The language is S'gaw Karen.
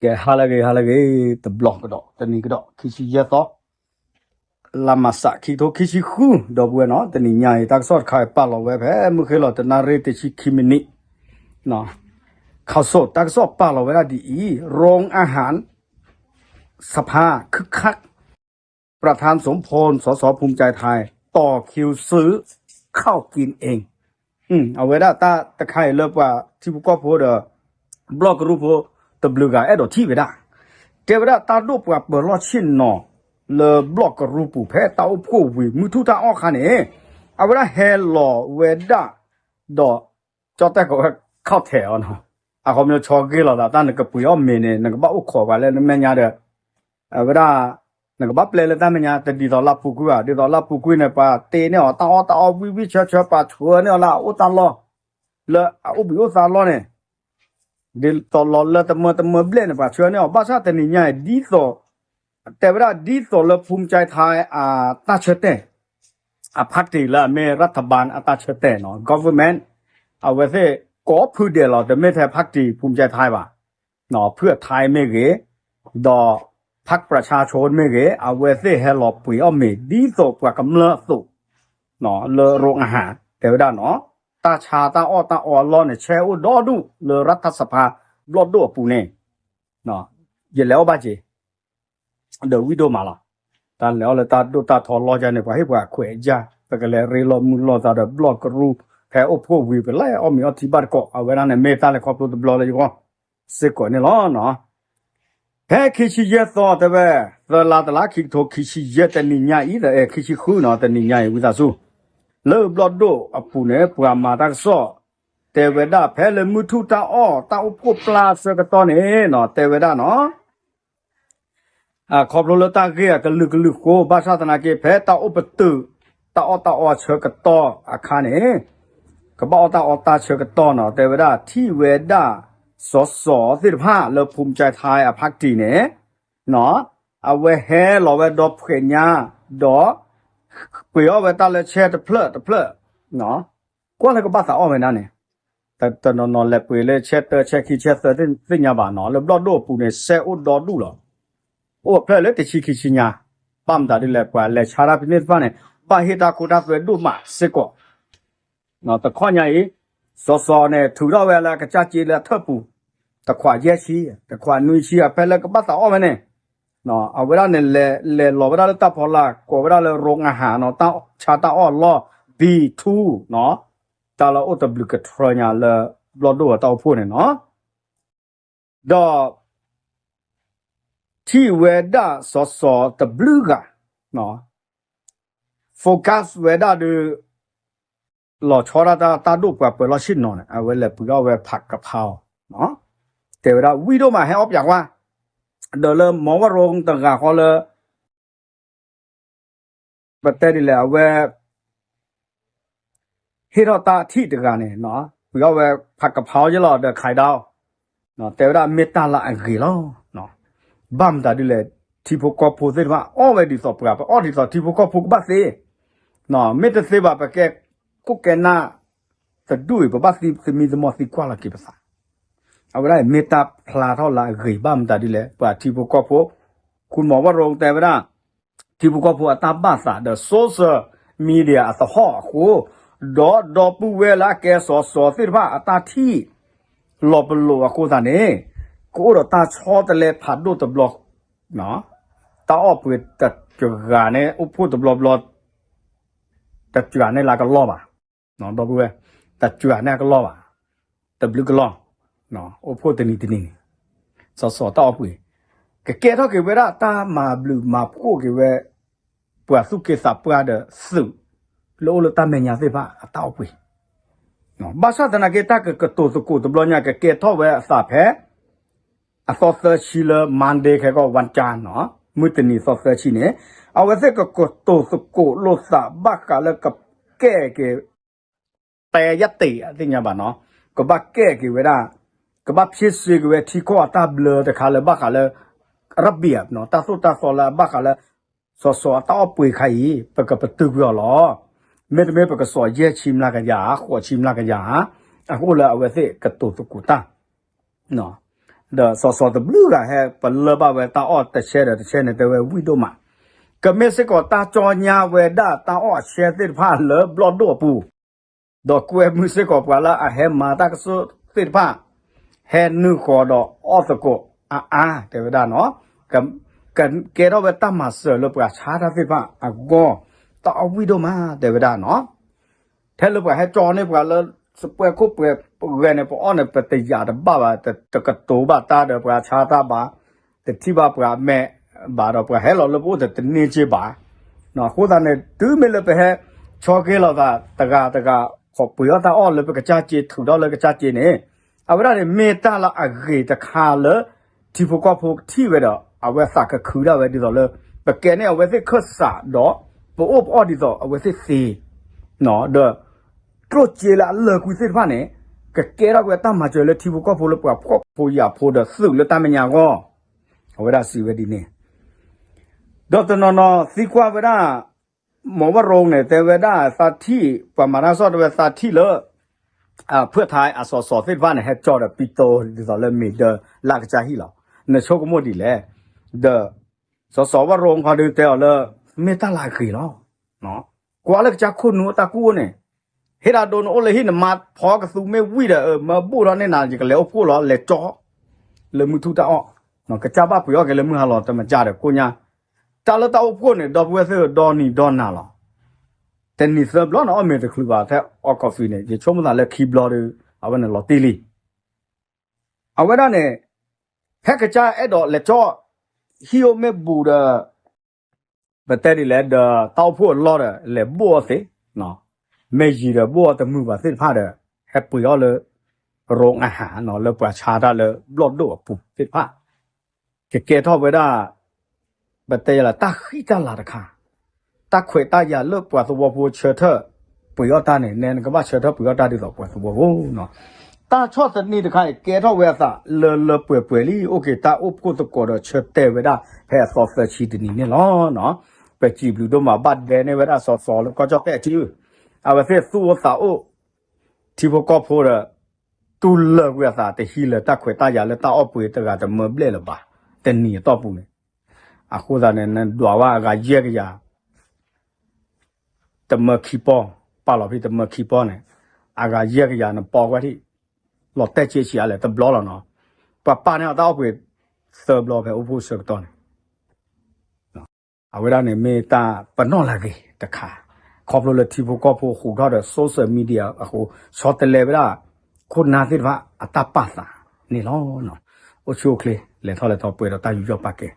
ကဲ ဟါလၢအဂ့ၤ ဟါလၢအဂ့ၤ တဘျီကဒီး တနံၤကဒီး ခံဆံယဲၢ်သီ လါမၢ်ၡး ခံကထိခံဆံဃု ဒီပုၢ်ဝဲၢ်နီၤ, တနံၤညါအံၤ တၢ်ကစီၣ်တခါအံၤ ပာ်လီၤဝဲဖဲ မုၢ်ဃ့လီၤတနၣ်ရံၣ်တဆံခံမံးနံး ခီစိ တၢ်ကစီၣ်ပာ်လီၤဝဲဒၣ်ဒ်အံၤ โรงอาหารสภาคึกคัก ประธานสมพล สส ภูมิใจไทย ต่อคิวซื้อข้าวกินเอง အဝဲဒၣ်တၢ်တခါအံၤလၢပှၤထံဖိကီၢ်ဖိဒီး ဘျီၣ်ကရူၢ်ဖိ တဘျုးဂၤအဲၣ်ဒိးထံၣ်ဝဲဒၣ် တဲဝဲဒၣ်တၢ်ဒိၣ်ပှၤပၢၤလီၢ်ဆ့ၣ်နီၤ လၢဘျီၣ်ကရူၢ်ပူၤဖဲတၢ်အိၣ်ဖှိၣ်ဝံၤ မုၢ်ထူၣ်တၢ်အီၣ်ခါန့ၣ် အဝဲဒၣ်ဟဲလီၤဝဲဒၣ် ဒီး ကၠီၣ်တဲၣ်ကိးဝဲ ခီၣ်ထဲးအီၤနီၤ, အခီပညီဆီဂ့ၤလိာ်သး တၢ်နကပှ့ၤအီၣ်မ့ၤန့ၣ် နကဘၣ်အိၣ်ခိးပှၤလၢနမဲာ်ညါဒီး အဝဲဒၣ် နကဘၣ်ပျဲလၢတၢ်မဲာ်ညါ တဒ်သိးလၢအပူၤကွံာ်ဘၣ်, ဒ်သိးလၢအပူၤကွံာ်န့ၣ် ပှၤတ့န့ၢ်အီၤတၢ်အီၣ်တၢ်အီဝံၣ်ဝံၣ်ဆၢဆၢ ပှၤဆှၢန့ၢ်အီၤလၢအအိၣ်တၢ်လီၢ် လၢအအိၣ်ဘှံးအိၣ်သါလီၢ်န့ၣ် ဒ်သိးလီၤလၢတမၢတမၢဘျဲၣ်န့ၣ် ပှၤဆှၢန့ၢ်အီၤ ဘၣ်ဆၣ်တနံၤညါအံၤ ဒ်သိး တဲဝဲဒၣ်ဒ်သိးလၢ ภูมิใจไทย အတၢ်ဆၢတဲာ် အ party လၢအမ့ၢ် รัฐบาล အတၢ်ဆၢတဲာ်နီၤ government အဝဲသ့ၣ်ကိးဖုဒဲးလီၤ တမ့ၢ်ထဲ party ภูมิใจไทย ဘၣ် ဖုအ ไทย မ့ၢ်ဂ့ၤ ဒီး พรรคประชาชน မ့ၢ်ဂ့ၤ အဝဲသ့ၣ်ဟဲလီၤပှ့ၤအီၣ်မ့ၤ ဒ်သိးပှၤကမျၢၢ်အသိး လၢ โรงอาหาร တဲဝဲဒၣ်နီၤ တၢ်ဆါတၢ်အီၣ်တၢ်အီအလီၢ်န့ၣ် ဆဲးအိၣ်ဒီဒူၣ်လၢ รัฐสภา ဘျီၣ်ဒိၣ်အပူၤန့ၣ် ယလဲၤအီၣ်ဘၣ်က့ၤ ဒီးဝံၣ်ဒိၣ်မးလီၤ. တၢ်လဲၤအီၣ်လၢတၢ်ဒိၣ်တၢ်ထီလီၢ်ယါန့ၣ် ပှၤဟ့ၣ်ပှၤခွဲးအယၢ် ပကလဲၤရ့လိာ်မုာ်လိာ်သးဒီးဘျီၣ်ကရူၢ် ဖဲအိၣ်ဖှိၣ်ဝံၤ ပလဲၤအီၣ်မ့ၤအီထံဘၣ်တကိး အဝဲဒၣ်န့ၣ် မ့ၢ်တၢ်လဲၤခီဖျိတဘျီလၢယဂီၢ် စ့ၢ်ကီးန့ၣ်လီၤ. ဖဲခံဆံယဲၢ်သီတဲဝဲ သၢလါတလါ ခံကထိခံဆံယဲၢ်တနံၤညါအံၤ ခံဆံဃုနီၤ တနံၤညါအံၤ ဝံသးစူၤ လၢဘျီၣ်ဒိၣ်အပူၤန့ၣ် ပှၤမၤတၢ်ကစီၣ် တဲဝဲဒၣ်ဖဲလၢမုၢ်ထူၣ်တၢ်အီၣ် တၢ်အိၣ်ဖှိၣ်ပျၢ်ဆၢကတီၢ်န့ၣ်နီၤ တဲဝဲဒၣ်နီၤ ခီဖျိလၢတၢ်ဂ့ၢ်အကလုာ်ကလုာ်ဃိ ဘၣ်ဆၣ်သနာ်က့ ဖဲတၢ်အိၣ်ပတုာ် တၢ်အီၣ်တၢ်အီဆၢကတီၢ်အခါန့ၣ် ကဘၣ်အီၣ်တၢ်အီတၢ်ဆၢကတီၢ်နီၤ တဲဝဲဒၣ် ထံၣ်ဝဲဒၣ် စီၤစီၤသ့ၣ်တဖၣ်လၢ ภูมิใจไทย အ party န့ၣ် အဝဲဟဲလီၤဝဲဒီဖှဲးညါ ဒီး ပှ့ၤအီၣ်ဝဲတၢ်လၢဆဲတဖျၢၣ်တဖျၢၣ် ကွၢ်လၢကဘၣ်သးအီၣ်ဝဲဒၣ်န့ၣ် တနီၤနီၤလဲၤပှ့ၤလၢဆဲတၢ ဆဲခံ ဆဲသၢသ့ၣ်ညါဘၣ်နီၤ လၢဘျီၣ်ဒိၣ်အပူၤန့ၣ် ဆဲအိၣ်ဒီဒူၣ်လီၤ. အိၣ်အဖျၢၣ်လၢတဆံခံဆံညါ ဘၣ်မတၤဒ်လဲၣ် ပှၤလဲၤဆါတၢ်ဖဲန့ၣ်တဖၣ်န့ၣ် ဘၣ်ဟ့ၣ်တၢ်ခိတၢ်သွဲဒိၣ်မးစ့ၢ်ကီး တခီညါအံၤ စီၤစီၤန့ၣ် ထုးထီၣ်ဝဲလၢအကစၢ်စ့လၢအထၢၣ်ပူၤ တခွးယဲၢ်ဆံ တခွးနွံဆံ အဖဲလၢကဘၣ်သးအီၣ်ဝဲန့ၣ် အဝဲဒၣ်န့ၣ် လဲၤလီၤဝဲဒၣ်လၢတၢ်ဖီလာ် ကိးဝဲဒၣ်လၢ โรงอาหาร နီၤ တၢ်ဆါတၢ်အီၣ်အလီၢ် B two နီၤ တၢ်လၢအိၣ်တဘျုးကထြၢညါလၢ ဘျီၣ်ဒိၣ်အတၢ်အိၣ်ဖှိၣ်န့ၣ်နီၤ ဒီး ထံၣ်ဝဲဒၣ်စီၤစီၤတဘျုးဂၤ focus ဝဲဒၣ်ဒီး လီၤဆီဒၣ်တၢ်ဒိၣ်ပှၤပၢၤလီၢ်ဆ့ၣ်နီၤန့ၣ် အဝဲလဲၤပှ့ၤအီၣ်ဝဲ ผัดกะเพรา တဲဝဲဒၣ်ဝံၣ်ဒိၣ်မးဟဲအီၣ်ပၠးကွၢ် ဒီးလၢ မီဝရိ တဂၤဃီလၢ ပတဲဒ်လဲၣ် အဝဲ ဟ့ၣ်ထီၣ်တၢ်ထံၣ်တဂၤန့ၣ် ပှ့ၤအီၣ်ဝဲ ผัดกะเพรา ယဲလီၤဒီး ไข่ดาว တဲဝဲဒၣ်မ့ၢ်တၢ်လၢအဂ့ၤလီၤ. ဘၣ်မတၤဒ်လဲၣ် ထံဖိကီၢ်ဖိသ့ၣ်တဖၣ် အီၣ်ဝဲဒ်သိးပှၤ ပအီၣ်ဒ်သိးထံဖိကီၢ်ဖိကဘၣ်သ့ မ့ၢ်တသ့ဘၣ် ပကဲခိၣ်ကဲနၢ် တဒူၣ်အံၤ ပဘၣ်သံသမံသမိးသံကွၢ်လီၤက့ၤပသး အဝဲဒၣ်အံၤမ့ၢ်တၢ်ဖျါထီၣ်လၢအဂ့ၤ ဘၣ်မတၤဒ်လဲၣ် ပှၤထံဖိကီၢ်ဖိ ခိၣ်မီၤဝၣ်ရိတဲဝဲဒၣ် ထံဖိကီၢ်ဖိအတၢ်ဘၣ်သးဒီး social media အသဟီၣ်အဃိ ဒီးဒီပုၢ်ဝဲၢ်လၢအကဲစီၤစီၤသ့ၣ်တဖၣ်အတၢ်ထံၣ် လီၤပလိာ်အဃိသတးန့ၣ် ကအိၣ်ဒီးတၢ်ဆီတလဲဖးဒိၣ်တဘျီ တၢ်အီၣ်ပှ့ၤတစှၤန့ၣ် အိၣ်ဖှိၣ်တဘျီဘျီ တစှၤန့ၣ်လၢကလီၢ်ဘၣ် ဒီပုၢ်ဝဲၢ် တစှၤန့ၣ်အကလီၢ်ဘၣ် တဘျုးကလီၢ် အိၣ်ဖှိၣ်တနံၤတနံၤန့ၣ် စီၤစီၤတၢ်အီၣ်ပှ့ၤ ကကဲထီၣ်က့ၤဝဲဒၣ်တၢ်မၤဘျုးမၤဖှိၣ်က့ၤဝဲ ပှၤသူၣ်က့သးပှၢ်ဒီးသုး လၢအိၣ်လၢတၢ်မဲာ်ညါသ့ၣ်တဖၣ်အတၢ်အီၣ်ပှ့ၤ ဘၣ်ဆၣ်သနာ်က့ တၢ်ကကတိၤသကိးတဘျီညါ ကကဲထီၣ်ဝဲအသးဖဲ အသီသၢဆံလၢ Monday ခဲကီး วันจันทร์ နီၤ မုၢ်တနံၤသီသၢဆံန့ၣ် အဝဲသ့ၣ်ကကတိၤသကိးလိာ်သးဘၣ်ဃးလၢကကဲက့ၤ တဲယဲၢ်တ့ၢ်သ့ၣ်ညါဘၣ်နီၤ ကဘၣ်ကဲက့ၤဝဲဒၣ် ကဘၣ်ဖျ့စ့က့ၤဝဲထံကီၢ်အတၢ်ဘျၢတခါလၢဘၣ်ဃးလၢ ระเบียบ နီၤ တၢ်သိၣ်တၢ်သီလၢအဘၣ်ဃးလၢ စီၤစီၤအတၢ်အီၣ်ပှ့ၤခါအံၤ ပကပတုာ်ကွံာ်အီၤလီၤ. မ့တမ့ၢ်ပကစိာ်ယဲၢ်ဆံမျးကယၤ ဃိးဆံမျးကယၤ အဃိလၢအဝဲသ့ၣ်ကတိၤသကိးတၢ် ဒီးစီၤစီၤတဘျုးဂၤဟဲပလၢၢ်ဘၣ်ဝဲတၢ်အီၣ်တဆဲဒီးတဆဲန့ၣ် တဲဝဲဝံၣ်ဒိၣ်မး, ကမ့ၢ်စ့ၢ်ကီးတၢ်ကၠီညါဝဲဒၣ်တၢ်အီၣ်အဆဲသ့ၣ်တဖၣ်လၢဘျီၣ်ဒိၣ်အပူၤ, ဒီးကွဲမုာ်စ့ၢ်ကီးပှၤလၢအဟဲမၤတၢ်ကစီၣ်သ့ၣ်တဖၣ်, ဟဲနုာ်ဃီၤဒီးအီၣ်သကိးအါအါ တဲဝဲဒၣ်နီၤ, က ကကဲထီၣ်ဝဲတၢ်မၤစၢၤလၢပှၤဆါတၢ်သ့ၣ်တဖၣ်အဂီၢ်, တၢ်အီၣ်ဝံၣ်ဒိၣ်မး တဲဝဲဒၣ်နီၤ. ထဲလၢပှၤဟဲကၠီန့ၢ်ပှၤလၢ စပွဲခိၣ်ပှဲၤပဂဲၤန့ၣ် ပအီၣ်န့ၣ် ပတယာ်တဘၣ်ဘၣ်, တကတိၤဘၣ်တၢ်ဒီးပှၤဆါတၢ်ဘၣ်, တထံၣ်ဘၣ်ပှၤမဲာ်ဘၣ်ဒီး ပှၤဟဲလီၤလၢပအိၣ်တတန့ၢ်က့ဘၣ်. အဃိသတးန့ၣ် တုၤမ့ၢ်လၢပဟဲဆီၣ်က့ၤလိာ်သးတဂၤတဂၤ ခီၣ်ပှ့ၤအီၣ်တၢ်အီၣ်လၢပကစၢ်စ့ ထုးထီၣ်လၢကစၢ်စ့န့ၣ်, အဝဲဒၣ်န့ၣ်မ့ၢ်တၢ်လၢအဂ့ၤတခါလၢ ထံဖိကီၢ်ဖိကထံၣ်ဝဲဒီး အဝဲသးကခုဒၣ်ဝဲဒ်သိးလၢ ပကဲန့ၢ်အဝဲသ့ၣ်ခၢၣ်စးဒီး ပအိၣ်ပအီၣ်ဒ်သိးအဝဲသ့ၣ်သ့, ဒီး ကျိၣ်စ့လၢအလၢာ်ကွံာ်သ့ၣ်တဖၣ်န့ၣ် ကကဲထီၣ်က့ၤတၢ်မၤစၢၤလၢထံဖိကီၢ်ဖိလၢပှၤဖှီၣ်ဖိယာ်ဖိဒီးသုးလၢတၢ်မဲာ်ညါအဂီၢ်, အဝဲဒၣ်စံးဝဲဒ်န့ၣ်. ဒီးတနီၤနီၤသံကွၢ်ဝဲဒၣ် မီၤဝရိန့ၣ် တဲဝဲဒၣ်သးထံၣ် ပှၤမၤတၢ်ကစီၣ်တဲဝဲသးထံၣ်လၢ ဖၢၣ်ထါအစီၤစီၤသ့ၣ်တဖၣ်န့ၣ် ဟဲကၠီဒီးပံတိၤဒ်သိးလၢမ့ၢ်ဒၢလၢကစၢ်ဟံၣ်လီၤ. နဆိကမိၣ်ဒ်လဲၣ်. ဒီး စီၤစီၤဝရိခီဒုးတဲအီၤလၢ မ့ၢ်တၢ်လၢအဂ့ၤလီၤ. ကွၢ်လၢကစၢ်ခိၣ်နူာ်တၢ်ကူၣ်အိၣ်န့ၣ်, ဟ့ၣ်ဒၣ်ဒိနအိၣ်လၢဟံၣ်နမါဖီကသူမ့ၢ်ဝံၣ်ဒီး မၢဘူၣ်ထီၣ်န့ၢ်နၤ ယကလဲၤအိၣ်ဖှိၣ်လီၤ လဲၤကၠီ လၢမုၢ်ထူၣ်တၢ်အီၣ်, ကစၢ်ဘၣ်ပှ့ၤအီၣ်က့ၤလၢမုၢ်ဟါလီၤ တမၤကၢ်ဒီးကိၣ်ညါ, တၢ်လၢတၢ်အိၣ်ဖှိၣ်န့ၣ် ဒီပုၢ်ဝဲၢ်သ့ၣ်ဒီနံၤဒီနၤလီၤ. တနံၤသၢဘျီန့ၣ် အီၣ်မ့ၤတချုးဘၣ် ထဲအီ coffee န့ၣ် ယဆိကမိၣ်သးလၢခံဘျီဒီး အဝဲန့ၣ်လီၤတံၢ်လံ. အဝဲဒၣ်န့ၣ် ဖဲကစၢ်အဲၣ်ဒိးလဲၤကၠီ ဟံၣ်အိၣ်မ့ၢ်ဘူးဒီး ပတဲဒ်လဲၣ်ဒီး တၢ်အိၣ်ဖှိၣ်အလီၢ်ဒီး လဲၤဘိၣ်အီၤသ့, မ့ၢ်ယံၤဒီးဘိၣ်အီၤတမုာ်ဘၣ်သ့ၣ်တဖၣ်ဒီး ဟဲပှ့ၤအီၣ်လၢ ရိအဟၣ် လၢပှၤဆါတၢ်လၢဘျီၣ်ဒိၣ်အပူၤသ့ၣ်တဖၣ် ကကဲထီၣ်ဝဲဒၣ် ပတဲလၢတၢ်ဃံတၢ်လၤတခါ, တၢ်ခွဲးတၢ်ယာ်လၢပှၤသဝီဖိဆၢထၢၣ်ပှ့ၤအီၣ်တၢ်န့ၣ် နဲနကဘၣ်ဆၢထၢၣ်ပှ့ၤအီၣ်တၢ်ဒ်သိးပှၤသဝီဖိနီၤ. တၢ်ဆီၣ်သနံးတခါအံၤ ကဲထီၣ်ဝဲအသးလၢလၢပှဲၤပှဲၤလံ အိၣ်က့ၤတၢ်အိၣ်ဖှိၣ်သကိးဒီးဆၢတဲာ်ဝဲဒၣ် ဖဲအသီသၢဆံတနံၤန့ၣ်လီၤ. ပစံးဘျုးဒိၣ်မး ဘၣ်ဒဲန့ၢ်ဝဲဒၣ်စီၤစီၤလၢကီၢ်ကၠီၣ်တဲၣ်အစု အဝဲသ့ၣ်သူၣ်အိၣ်သးအိၣ် ထံဖိကီၢ်ဖိဒီး တူၢ်လၢာ်ကွံာ်အသးတဟံးလၢၤတၢ်ခွဲးတၢ်ယာ်လၢတၢ်အီၣ်ပှ့ၤတဂၤတမၢဘျဲၣ်လၢၤဘၣ် တနံၤအတီၢ်ပူၤန့ၣ်. အဃိသတးန့ၣ် နဒွးဝဲအဂၤယဲၢ်ကယၤ တမၢခံပီၢ်, ပာ်လီၤဖဲတမၢခံပီၢ်န့ၣ် အဂၤယဲၢ်ကယၤနပီၢ်ကွၢ်ထံၣ် လီၤတဲာ်ဆံးဆံးအါလဲၣ် တဘျီလီၤနီၤ. ပှၤပာ်န့ၢ်အတၢ်အီၣ်ပှ့ၤသၢဘျီဖဲအိၣ်ဖှိၣ်ဆၢကတီၢ်န့ၣ် အဝဲဒၣ်န့ၣ်မ့ၢ်တၢ်ပနီၣ်လၢအဂ့ၤတခါ, ခီဖျိလၢထံဖိကီၢ်ဖိဃုာ်ထီၣ်ဒီး social media အဃိ ဆီတလဲဝဲဒၣ် ခိၣ်နၢ်သ့ၣ်တဖၣ်အတၢ်ပာ်သးန့ၣ်လီၤ. အိၣ်ဆူၣ်အိၣ်ချ့ လဲၤထီၣ်လဲၤထီပှဲၤဒီးတၢ်ယူးယီၣ်ပာ်ကဲ